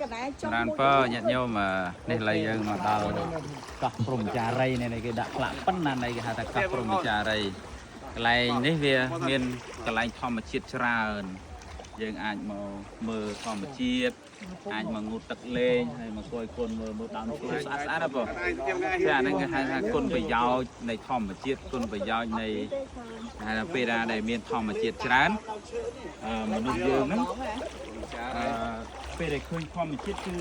កណ្ដាលចុះ រានពរញាតិញោមអឺនេះឡើយយើងមកដល់កោះព្រំចារីនេះគេដាក់ផ្លាកប៉ុណ្ណានេះគេហៅថាកោះព្រំចារីកន្លែងនេះវាមានកន្លែងធម្មជាតិច្រើនយើងអាចមកមើលធម្មជាតិអាចមកងូតទឹកលេងហើយមកគយគុណមើលមើលដើមឈើស្អាតស្អាតហ៎បងតែអាហ្នឹងគេហៅថាគុណប្រយោជន៍នៃធម្មជាតិគុណប្រយោជន៍នៃហៅថាពេលណាដែលមានធម្មជាតិច្រើនអឺមនុស្សយើងហ្នឹង អឺពេលដែលឃើញធម្មជាតិគឺ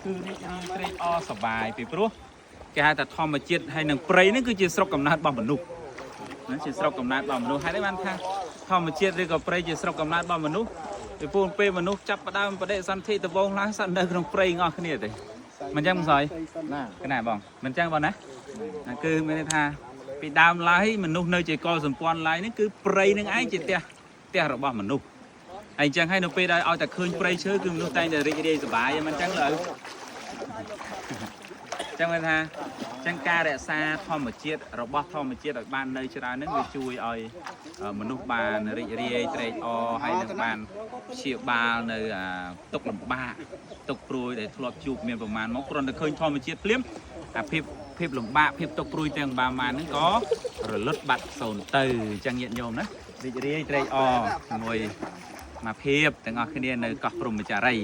គឺរីករាយត្រេកអរសប្បាយពីព្រោះគេហៅថាធម្មជាតិហើយនឹងព្រៃហ្នឹងគឺជាស្រុកកំណើតរបស់មនុស្សណាជាស្រុកកំណើតរបស់មនុស្សហើយបានថាធម្មជាតិឬក៏ព្រៃជាស្រុកកំណើតរបស់មនុស្សពីព្រោះពេលមនុស្សចាប់ផ្ដើមបដិសន្ធិដំបូងឡើងសត្វនៅក្នុងព្រៃងអស់គ្នាទេមិនចឹងបងស្រី ណា កណាបងមិនចឹងបងណាណាគឺមានន័យថាពីដើមឡើយមនុស្សនៅជាកលសម្ព័ន្ធឡើយហ្នឹងគឺព្រៃនឹងឯងជាផ្ទះផ្ទះរបស់មនុស្ស ហើយអញ្ចឹងហើយនៅពេលដែលឲ្យតែឃើញព្រៃឈើគឺមនុស្សតែងតែរីករាយសប្បាយហ្នឹងមិនអញ្ចឹងលើអញ្ចឹងគេថាអញ្ចឹងការរក្សាធម្មជាតិរបស់ធម្មជាតិឲ្យបាននៅច្រើនហ្នឹងវាជួយឲ្យមនុស្សបានរីករាយត្រេកអរហើយនឹងបានព្យាបាលនៅអាទុក្ខលំបាកទុក្ខព្រួយដែលធ្លាប់ជួបមានប្រមាណមកគ្រាន់តែឃើញធម្មជាតិភ្លាមអាភាពភាពលំបាកភាពទុក្ខព្រួយទាំងបាម៉ានហ្នឹងក៏រលត់បាត់សូន្យទៅអញ្ចឹងញាតិញោមណារីករាយត្រេកអរជាមួយ មកភាពទាំងអស់គ្នានៅកោះព្រំចារី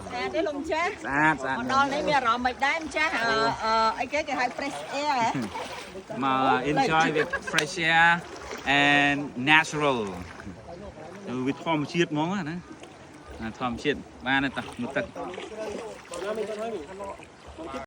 ស្អាតទេលោកម្ចាស់ ស្អាតស្អាត មកដល់នេះមានអារម្មណ៍មិនដែរម្ចាស់អឺអឺអីគេគេហៅ fresh air ហ៎ មក enjoy with fresh air and natural វាធម្មជាតិហ្មងណាណាធម្មជាតិបានទេតោះមកទឹក